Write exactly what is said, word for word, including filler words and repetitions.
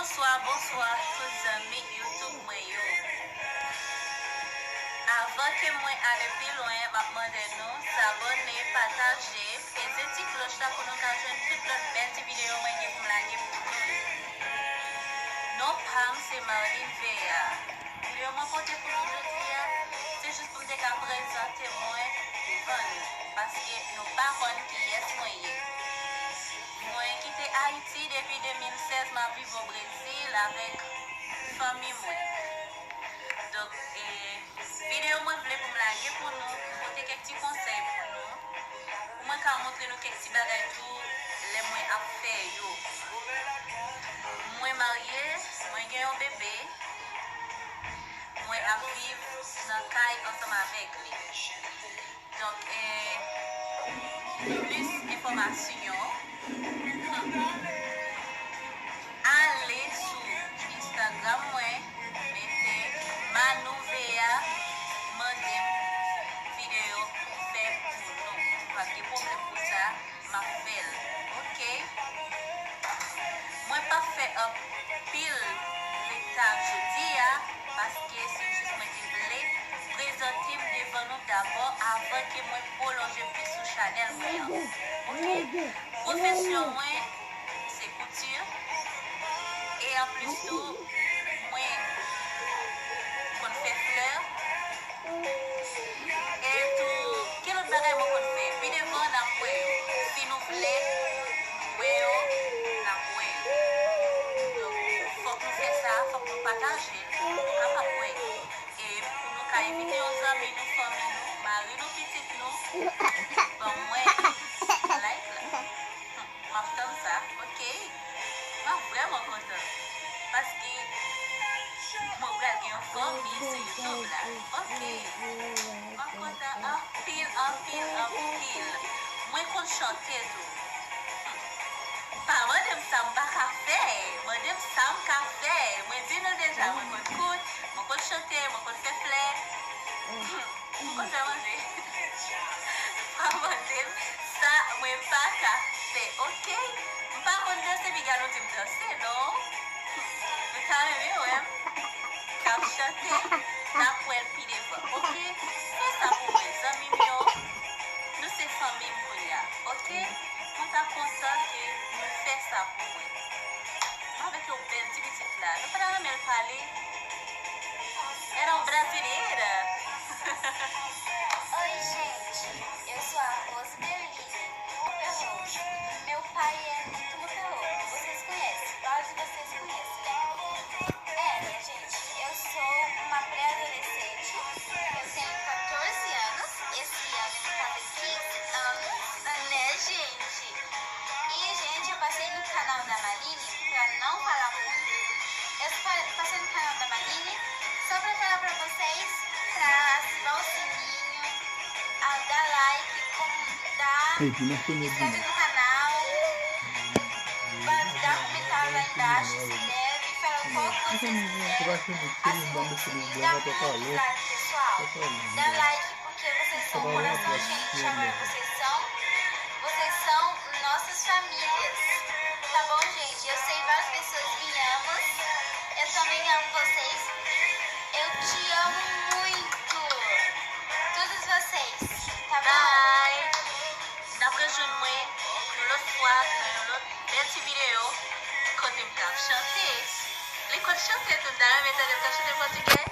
Bonswa, bonswa tout zanmi YouTube mwen yo. Avan ke mwen ale pi lwen, m ap mande nou sabòne, pataje, peze ti klòch la pou nou ka jwenn tout lòt bèl ti videyo mwen gen pou m lage pou nou. Non pa m se Marline Veya. Videyo mwen pote pou nou jodi a, se jis pou m te ka prezante mwen devan nou, paske nou pa konn kiyès mwen ye. Mwen kite Ayiti depi de mil sèz, m ap viv o Brezil avèk fanmi mwen. Donk, e, videyo mwen vle pou m lage pou nou, m pote kèk ti konsèy pou nou, pou mwen ka montre nou kèk ti bagay tou lè mwen ap fè yo. Mwen marye, mwen gen yon bebe, mwen ap viv nan kay ansanm avèk li. Donk, e, pou plis enfòmasyon, ale sou Instagram mwen, mete Manou Veya, mande m videyo pou m fè pou nou. Pa gen pwoblèm pou sa, m ap fè l. Oke? Mwen p ap fè anpil leta jodi a, paske se jis mwen te vle prezante m devan nou dabò avan ke mwen pwolonje plis sou chanèl mwen an. Oke? Pwofesyon mwen, se kouti. E anplis tou, mwen konn fè flè. E tou, ki lòt bagay mwen konn fè? Pi devan, n ap wè yo. Si nou vle wè yo, n ap wè yo. Donk, fòk nou fè sa, fòk nou pataje l pou nou kapab wè yo. E pou nou ka envite yon zanmi nou, fanmi nou, mari nou, pitit nou, ban mwen like la. M ap tann sa, oke? M ap vrèman kontan. Paske mwen pral gen yon fanmi sou YouTube la. Oke. M ap kontan anpil, anpil, anpil. Mwen konn chante tou. Pa mande m sa m pa ka fè. Mande m sa m ka fè. Mwen di nou deja, mwen konn koud, mwen konn chante, mwen konn fè flè. Mwen konn fè manje. Pa mande m sa mwen pa ka fè, oke? M pa konn danse, piga nou di m danse, non. Nou ta renmen wè m k ap chante, n ap wè l pi devan, oke? Fè sa pou mwen, zanmi m yo. Nou se fanmi m kounye a, oke? Mwen ta kontan ke nou fè sa pou mwen. Mwen avèk yon bèl ti pitit la. Nou pa ta renmen l pale? Ela é um brasileira. Oi, gente. Eu sou a Rosemeline Tumaperro. Meu pai é Tumaperro. Vocês conhecem? Qual de vocês conhece, né? É, minha gente, eu sou uma pré-adolescente. Eu tenho catorze anos. Esse ano eu vou fazer quinze anos, né, gente? E, gente, eu passei no canal da Marline pra não falar muito. Eu pa- passei no canal da Marline só pra falar pra vocês pra ativar o sininho, a dar like, com- dar, inscreve no canal, vai dar comentário lá embaixo, inscreve, fala o que vocês quiserem, ativa o sininho, dá muita amizade, pessoal. Dá like, porque vocês são um coração, gente. Agora vocês são, vocês são nossas famílias. Tá bom, gente? Eu sei várias pessoas me amam. Eu também amo vocês. Eu te amo muito. Todos vocês. Tá bom? Bye. N ap rejwenn mwen yon lòt fwa nan yon lòt bèl ti videyo kote m t ap chante. Li konn chante tou, m ta renmen tande l t ap chante pòtigè.